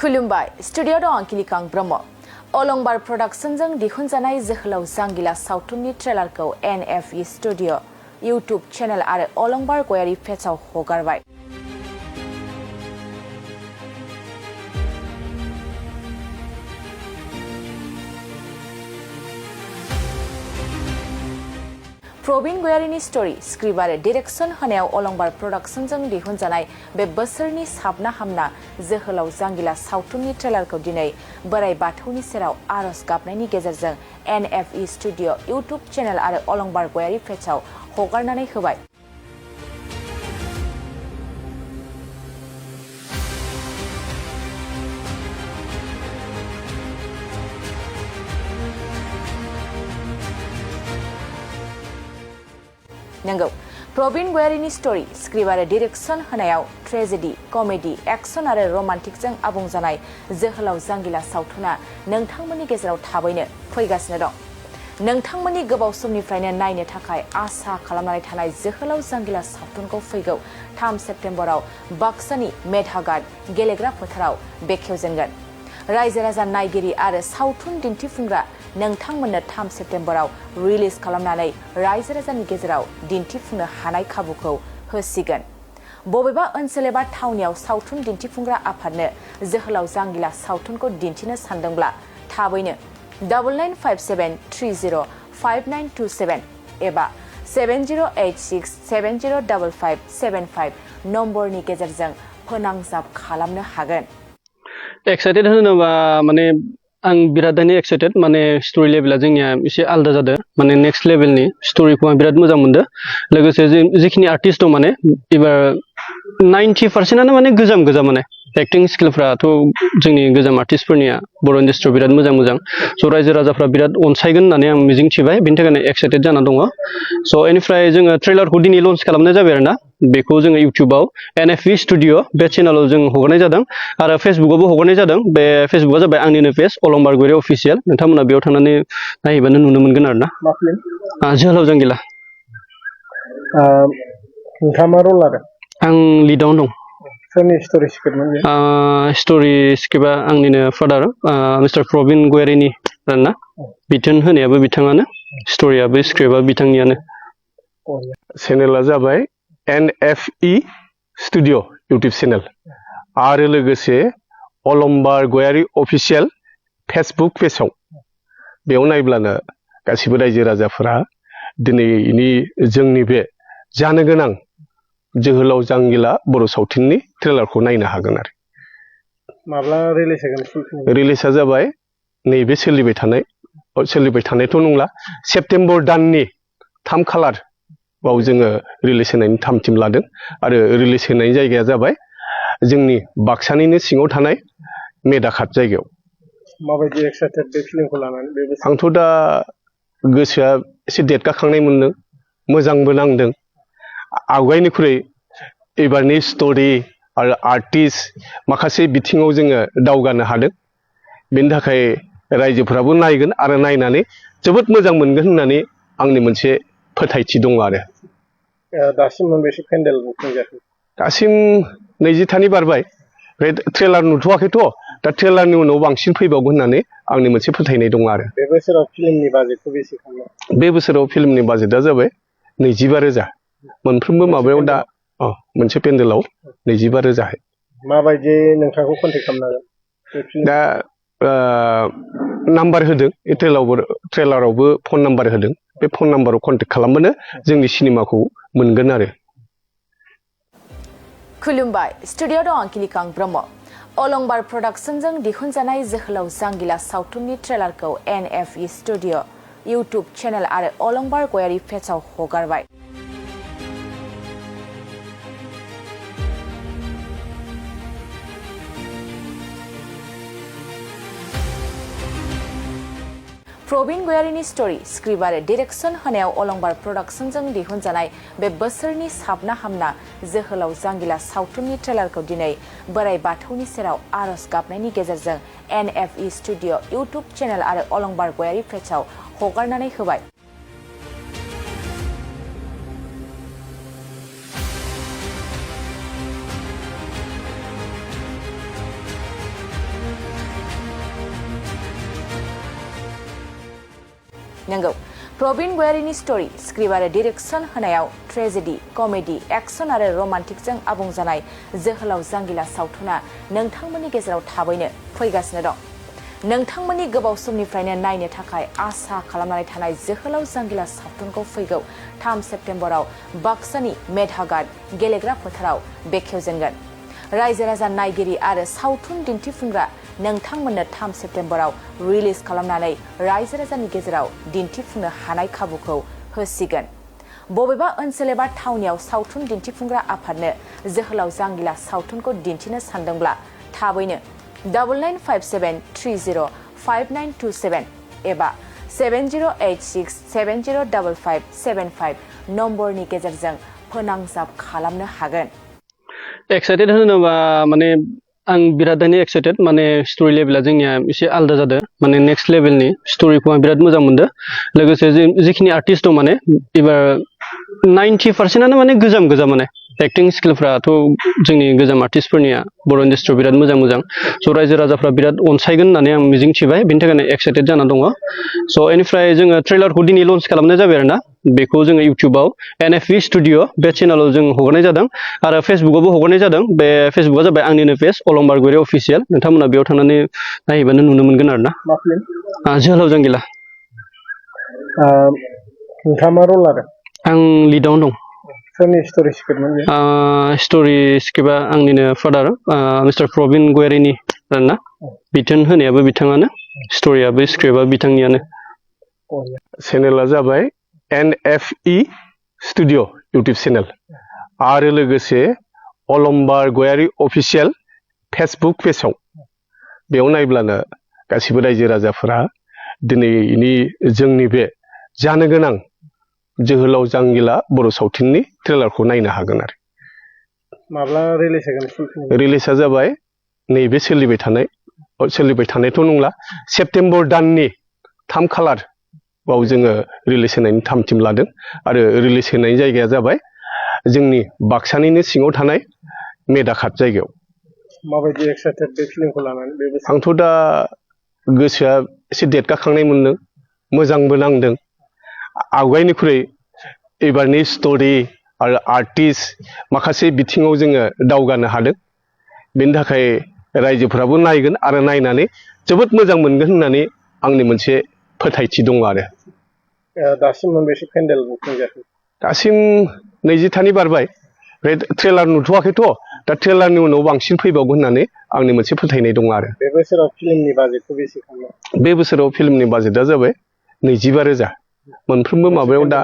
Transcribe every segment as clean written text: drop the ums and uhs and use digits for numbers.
खुलुमबाय स्टुडियो दं आंकिलिकां ब्रह्म अलंबार प्रोडक्शनजों दिहुनजानाय जोहोलाव जांगिला सावथुननि ट्रेलारखौ NFE Studio YouTube चैनल आरो अलंबार गयारी पेजआव हगारबाय। प्रवीण गयारीनि स्टोरी स्क्रिप्ट आरो डाइरेक्शन होनायाव अलंबार प्रोडक्शनजों दिहुनजानाय बे बोसोरनि साबना हामना जोहोलाव जांगिला सावथुननि ट्रेलारखौ दिनै बोराइ बाथौनि सेराव आरज गाबनायनि गेजेरजों NFE Studio YouTube चैनल आरो अलंबार गयारी पेजआव हगारनानै होबाय। नंगौ प्रवीण गयारीनि स्टोरी स्क्रिप्ट आरो डाइरेक्शन होनायाव ट्रेजेडी कमेडी एक्शन आरो रोमान्टिकजों आबुं जानाय जोहोलाव जांगिला सावथुना नोंथांमोननि गेजेराव थाबैनो फैगासिनो दं। नोंथांमोननि गोबाव समनिफ्रायनो नायनो थाखाय आसा खालामनानै थानाय जोहोलाव जांगिला सावथुनखौ फैगौ 3 सेप्तेम्बराव बाक्सानि मेधाघाट गेलेग्रा फोथाराव बेखेवजेनगोन। रायजो राजा नायगिरि आरो सावथुन दिन्थिफुंग्रा नोंथांमोननो 3 सेप्तेम्बराव रिलिज खालामनानै रायजो राजानि गेजेराव दिन्थिफुंनो हानाय खाबुखौ होसिगोन। बबेबा ओनसोल एबा थावनियाव सावथुन दिन्थिफुंग्रा आफादनो जोहोलाव जांगिला सावथुनखौ दिन्थिनो सानदोंब्ला थाबैनो 9957305927 एबा 7086705575 नम्बरनि गेजेरजों फोनांजाब खालामनो हागोन। एक्साइटेड होनोबा माने आं बिरादनो एक्साइटेड माने स्टोरी लेभेला जोंनिया एसे आलदा जादों माने नेक्स्ट लेभेलनि स्टोरीखौ आं बिराद मोजां मोनदों। लोगोसे जिखिनि आर्टिस्ट दं माने एबार 90% माने गोजाम माने एक्टिं स्किलफ्राथ' जोंनि गोजाम आर्टिस्टफोरनिया बर' इन्डास्ट्रियाव बिराद मोजां स' रायजो राजाफ्रा बिराद अनसायगोन होननानै आं मिजिंथिबाय बेनि थाखायनो एक्साइटेड जाना दङ। स' बेनिफ्राय जोङो ट्रेलारखौ दिनै लन्च खालामनाय जाबाय आरोना बेखौ जोङो इउटिउबाव NFE Studio बे चेनेलाव जों हगारनाय जादों आरो फेसबुकआवबो हगारनाय जादों। बे फेसबुकआ जाबाय आंनिनो पेज अलंबार गयारी अफिसियेल नोंथांमोना बेयाव थांनानै नायहैबानो नुनो मोनगोन आरोना। जोहोलाव जांगिला नोंथाङा मा रल लादों? आं लिडावनो दं। सोरनि स्टोरी स्क्रिप्टमोन बे? स्टोरी स्क्रिप्टआ आंनिनो फादार मिस्टार प्रवीण गयारीनि आरोना बिथोन होनायाबो बिथाङानो स्टोरीयाबो स्क्रिप्टआ बिथांनियानो। चेनेला जाबाय NFE Studio YouTube चेनेल आरो लोगोसे अलंबार गयारी अफिसियेल फेसबुक पेजआव बेयाव नायब्लानो गासिबो रायजो राजाफोरा दिनैनि जोंनि बे जानो गोनां जोहोलाव जांगिला बर' सावथुननि ट्रेलारखौ नायनो हागोन आरो। माब्ला रिलिज जागोन? रिलिजआ जाबाय नैबे सोलिबाय थानायथ' नंला सेप्तेम्बर दाननि 3 खालाराव जोङो रिलिज होनायनि थामथिम लादों आरो रिलिज होनायनि जायगाया जाबाय जोंनि बाक्सानिनो सिङाव थानाय मेधाघाट जायगायाव। माबायदि एक्साइटेड बे फिल्मखौ लानानै? आंथ' दा गोसोआ एसे देरगाखांनाय मोनदों मोजांबो नांदों। आवगायनिख्रुइ एबारनि स्टोरी आरो आर्टिस्ट माखासे बिथिङाव जोङो दावगानो हादों बेनि थाखाय रायजोफोराबो नायगोन आरो नायनानै जोबोद मोजां मोनगोन होननानै आंनि मोनसे फोथायथि दङ आरो। दासिम मोनबेसे पेन्डेल बुकिं जाखो? दासिम 20थानि बारबाय बे ट्रेलार नुथ'वाखैथ' दा ट्रेलारनि उनाव बांसिन फैबावगोन होननानै आंनि मोनसे फोथायनाय दङ आरो। बे बोसोराव फिल्मनि बाजेटखौ बेसे खालामो? बे बोसोराव फिल्मनि बाजेटआ जाबाय 25,000 मोनफ्रोमबो माबायाव दा मोनसे पेन्डेलाव 25,000। माबायदि नोंथांखौ कन्टेक्ट खालामनो हागोन? दा नाम्बार होदों ट्रेलारावबो फन नाम्बार होदों बे फन नाम्बाराव कन्टेक्ट खालामबानो जोंनि सिनेमाखौ मोनगोन आरो। खुलुमबाय स्टुडियो दं आंकिलिकां ब्रह्म अलंबार प्रोडक्शनजों दिहुनजानाय जोहोलाव जांगिला सावथुननि ट्रेलारखौ NFE Studio YouTube चैनल आरो अलंबार गयारी पेजआव हगारबाय। प्रवीण गयारीनि स्टोरी स्क्रिप्ट आरो डाइरेक्शन होनायाव अलंबार प्रोडक्शनजों दिहुनजानाय बे बोसोरनि साबना हामना जोहोलाव जांगिला सावथुननि ट्रेलारखौ दिनै बोराइ बाथौनि सेराव आरज गाबनायनि गेजेरजों NFE Studio YouTube चैनल आरो अलंबार गयारी पेजआव हगारनानै होबाय। नंगौ प्रबीण गयारीनि स्टोरी स्क्रिप्ट आरो डिरेक्सन होनायाव ट्रेजेडी कमेडी एक्शन आरो रोमान्टिकजों आबुं जानाय जोहोलाव जांगिला सावथुना नोंथांमोननि गेजेराव थाबैनो फैगासिनो दं। नोंथांमोननि गोबाव समनिफ्रायनो नायनो थाखाय आसा खालामनानै थानाय जोहोलाव जांगिला सावथुनखौ फैगौ 3 सेप्तेम्बराव बाक्सानि मेधाघाट गेलेग्रा फोथाराव बेखेवजेनगोन। रायजो राजा नायगिरि आरो सावथुन दिन्थिफुंग्रा नोंथांमोननो 3 सेप्तेम्बराव रिलिज खालामनानै रायजो राजानि गेजेराव दिन्थिफुंनो हानाय खाबुखौ होसिगोन। बबेबा ओनसोल एबा थावनियाव सावथुन दिन्थिफुंग्रा आफादनो जोहोलाव जांगिला सावथुनखौ दिन्थिनो सानदोंब्ला थाबैनो 9957305927 एबा 7086705575 नम्बरनि गेजेरजों फोनांजाब खालामनो हागोन। एक्साइटेड होनोबा माने आं बिरादानो एक्साइटेड माने स्टोरी लेभेला जोंनिया एसे आलदा जादों माने नेक्स्ट लेभेलनि स्टोरीखौ आं बिराद मोजां मोनदों। लोगोसे जिखिनि आर्टिस्ट दं माने एबार 90% माने गोजाम माने एक्टिं स्किलफ्राथ' जोंनि गोजाम आर्टिस्टफोरनिया बर' इन्डास्ट्रियाव बिराद मोजां स' रायजो राजाफ्रा बिराद अनसायगोन होननानै आं मिजिंथिबाय बेनि थाखायनो एक्साइटेड जाना दङ। स' बेनिफ्राय जोङो ट्रेलारखौ दिनै लन्च खालामनाय जाबाय आरोना बेखौ जोङो इउटिउबाव NFE Studio बे चेनेलाव जों हगारनाय जादों आरो फेसबुकावबो हगारनाय जादों। बे फेसबुका जाबाय आंनिनो पेज अलंबार गयारी अफिसियेल नोंथांमोना बेयाव थांनानै नायोबानो नुनो मोनगोन आरोना। जोहोलाव जांगिला नोंथाङा मा रल लादों? आं लिडावनो दं। सोरनि स्टोरी स्क्रिप्टमोन बे? स्टोरी स्क्रिप्टआ आंनिनो फादार मिस्टार प्रबीण गयारीनि आरोना बिथोन होनायाबो बिथाङानो स्टोरीयाबो स्क्रिप्टआ बिथांनियानो। चेनेला जाबाय NFE Studio YouTube चेनेल आरो लोगोसे अलंबार गयारी अफिसियेल फेसबुक पेजाव बेयाव नायब्लानो गासिबो रायजो राजाफोरा दिनैनि जोंनि बे जानो गोनां जोहोलाव जांगिला बर' सावथुननि ट्रेलारखौ नायनो हागोन आरो। माब्ला रिलिज जागोन? रिलिजआ जाबाय नैबे सोलिबाय थानायथ' नंला सेप्तेम्बर दाननि 3 खालाराव जोङो रिलिज होनायनि थामथिम लादों आरो रिलिज होनायनि जायगाया जाबाय जोंनि बाक्सानिनो सिङाव थानाय मेधाघाट जायगायाव। माबायदि एक्साइटेड बे फिल्मखौ लानानै? आंथ' दा गोसोआ एसे देरगाखांनाय मोनदों मोजांबो नांदों। आवगायनिख्रुइ एबारनि स्टोरी आरो आर्टिस्ट माखासे बिथिङाव जोङो दावगानो हादों। बेनि थाखाय रायजोफोराबो नायगोन आरो नायनानै जोबोद मोजां मोनगोन होननानै आंनि मोनसे फोथायथि दङ आरो। दासिम मोनबेसे पेन्डेल बुकिं जाखो? दासिम 20थानि बारबाय। बे ट्रेलार नुथ'वाखैथ' दा ट्रेलारनि उनाव बांसिन फैबावगोन होननानै आंनि मोनसे फोथायनाय दङ आरो। बे बोसोराव फिल्मनि बाजेटखौ बेसे खालामो? बे बोसोराव फिल्मनि बाजेटआ जाबाय 22,000 मोनफ्रोमबो माबायाव दा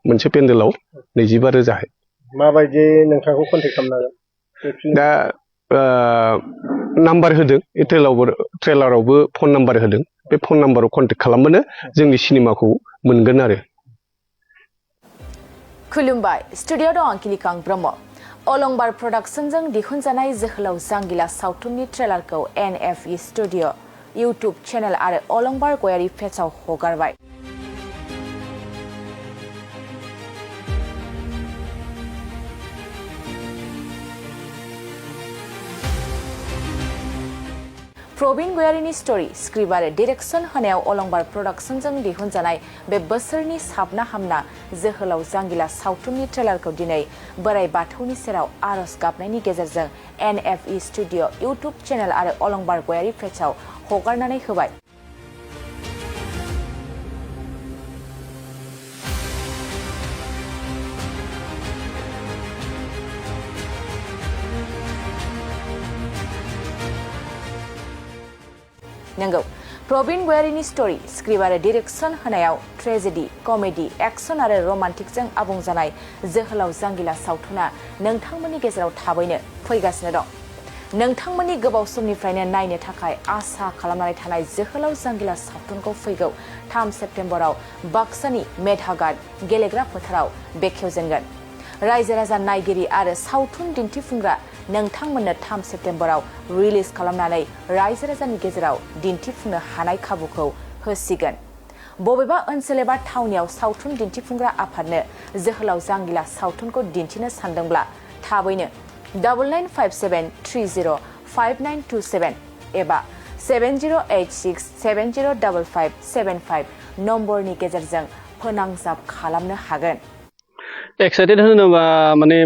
मोनसे पेन्डेलाव 22,000। माबायदि नोंथांखौ कन्टेक्ट खालामनांगोन? दा नाम्बार होदों ट्रेलारावबो फन नाम्बार होदों बे फन नाम्बाराव कन्टेक्ट खालामबानो जोंनि सिनेमाखौ मोनगोन आरो। खुलुमबाय स्टुडिअ' दं किलिकां ब्रह्म। अलंबार प्रडाक्शनजों दिहुनजानाय जोहोलाव जांगिला सावथुननि ट्रेलारखौ NFE Studio YouTube चेनेल आरो अलंबार गयारी पेजाव हगारबाय। प्रबीण गयारीनि स्टोरी स्क्रिप्ट आरो डिरेक्सन होनायाव अलंबार प्रडाक्शनजों दिहुनजानाय बे बोसोरनि साबना हामना जोहोलाव जांगिला सावथुननि ट्रेलारखौ दिनै बोराइ बाथौनि सेराव आरज गाबनायनि गेजेरजों NFE Studio YouTube चेनेल आरो अलंबार गयारी पेजाव हगारनानै होबाय। नंगौ प्रबीण गयारीनि स्टोरी स्क्रिप्ट आरो डिरेक्सन होनायाव ट्रेजेडी कमेडी एक्शन आरो रोमान्टिकजों आबुं जानाय जोहोलाव जांगिला सावथुना नोंथांमोननि गेजेराव थाबैनो फैगासिनो दं। नोंथांमोननि गोबाव समनिफ्रायनो नायनो थाखाय आसा खालामनानै थानाय जोहोलाव जांगिला सावथुनखौ फैगौ 3 सेप्तेम्बराव बाक्सानि मेधाघाट गेलेग्रा फोथाराव बेखेवजेनगोन। रायजो राजा नायगिरि आरो सावथुन दिन्थिफुंग्रा नोंथांमोननो 3 सेप्तेम्बराव रिलिज खालामनानै रायजो राजानि गेजेराव दिन्थिफुंनो हानाय खाबुखौ होसिगोन। बबेबा ओनसोल एबा थावनियाव सावथुन दिन्थिफुंग्रा आफादनो जोहोलाव जांगिला सावथुनखौ दिन्थिनो सानदोंब्ला थाबैनो 9957305927 एबा 7086705575 नम्बरनि गेजेरजों फोनांजाब खालामनो हागोन। एक्साइटेड होनोबा माने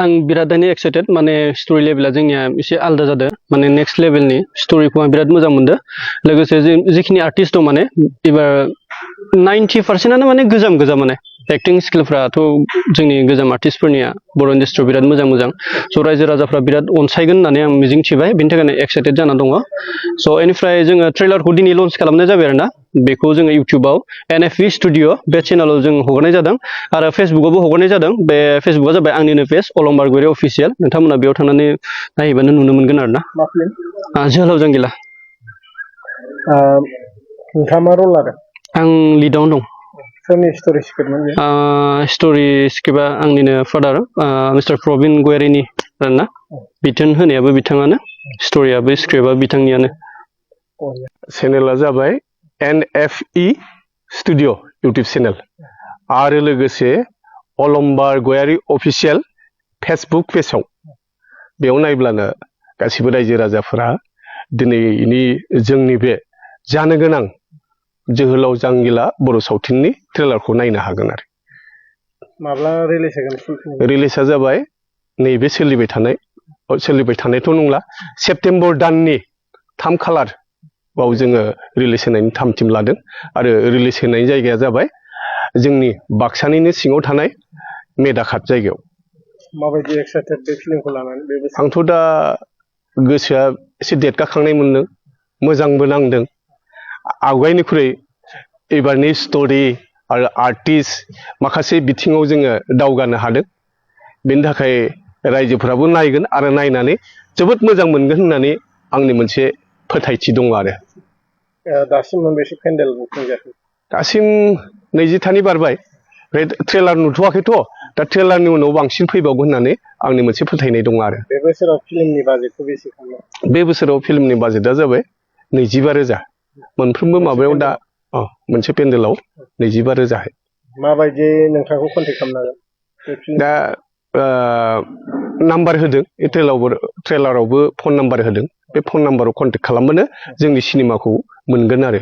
आं बिरादानो एक्साइटेड माने स्टोरी लेभेला जोंनिया एसे आलादा जादों माने नेक्स्ट लेभेलनि स्टोरीखौ आं बिराद मोजां मोनदों लोगोसे जिखिनि आर्टिस्ट दं माने एबार 90% माने गोजाम माने एक्टिं स्किलफ्राथ' जोंनि गोजाम आर्टिस्टफोरनिया बर' इन्डास्ट्रियाव बिराद मोजां स' रायजो राजाफ्रा बिराद अनसायगोन होननानै आं मिजिंथिबाय बेनि थाखायनो एक्साइटेड जाना दङ स' बेनिफ्राय जोङो ट्रेलारखौ दिनै लन्च खालामनाय जाबाय आरोना बेखौ जोङो इउटिउबाव NFE Studio बे चेनेलाव जों हगारनाय जादों आरो फेसबुकआवबो हगारनाय जादों बे फेसबुकआ जाबाय आंनिनो पेज अलंबार गयारी अफिसियेल नोंथांमोना बेयाव थांनानै नायहैबानो नुनो मोनगोन आरोना जोहोलाव जांगिला नोंथाङा मा रल लादों आं लिडावनो दं सोरनि स्ट'रि स्क्रिप्टमोन बे स्टोरी स्क्रिप्टआ आंनिनो फादार मिस्टार प्रबिन गयारीनि आरोना बिथोन होनायाबो बिथाङानो स्ट'रियाबो स्क्रिप्टआ बिथांनियानो चेनेला जाबाय NFE Studio YouTube चेनेल आरो लोगोसे अलंबार गयारी अफिसियेल फेसबुक पेजाव बेयाव नायब्लानो गासिबो रायजो राजाफोरा दिनैनि जोंनि बे जानो गोनां जोहोलाव जांगिला बर' सावथुननि ट्रेलारखौ नायनो हागोन आरो माब्ला रिलिज जागोन रिलिजआ जाबाय नैबे सोलिबाय थानायथ' नंला सेप्तेम्बर दाननि 3 खालाराव जोङो रिलिज होनायनि थामथिम लादों आरो रिलिज होनायनि जायगाया जाबाय जोंनि बाक्सानिनो सिङाव थानाय मेदाखात जायगायाव माबायदि एक्साइटेड बे फिल्मखौ लानानै आंथ' दा गोसोआ एसे देरगाखांनाय मोनदों मोजांबो नांदों आवगायनिख्रुइ एबारनि स्ट'रि आरो आर्टिस्ट माखासे बिथिङाव जोङो दावगानो हादों बेनि थाखाय रायजोफोराबो नायगोन आरो नायनानै जोबोद मोजां मोनगोन होननानै आंनि मोनसे फोथायथि दङ आरो दासिम मोनबेसे पेन्डेल बुकिं जाखो दासिम 20थानि बारबाय ओमफ्राय ट्रेलार नुथ'वाखैथ' दा ट्रेलारनि उनाव बांसिन फैबावगोन होननानै आंनि मोनसे फोथायनाय दङ आरो बे बोसोराव फिल्मनि बाजेटखौ बेसे खालामो बे बोसोराव फिल्मनि बाजेटआ जाबाय 25,000 मोनफ्रोमबो माबायाव दा मोनसे पेन्डेलाव 25,000 माबायदि नोंथांखौ कन्टेक्ट खालामनांगोन दा नाम्बार होदों ट्रेलारावबो फन नाम्बार होदों बे फन नाम्बाराव कन्टेक्ट खालामबानो जोंनि सिनेमाखौ मोनगोन आरो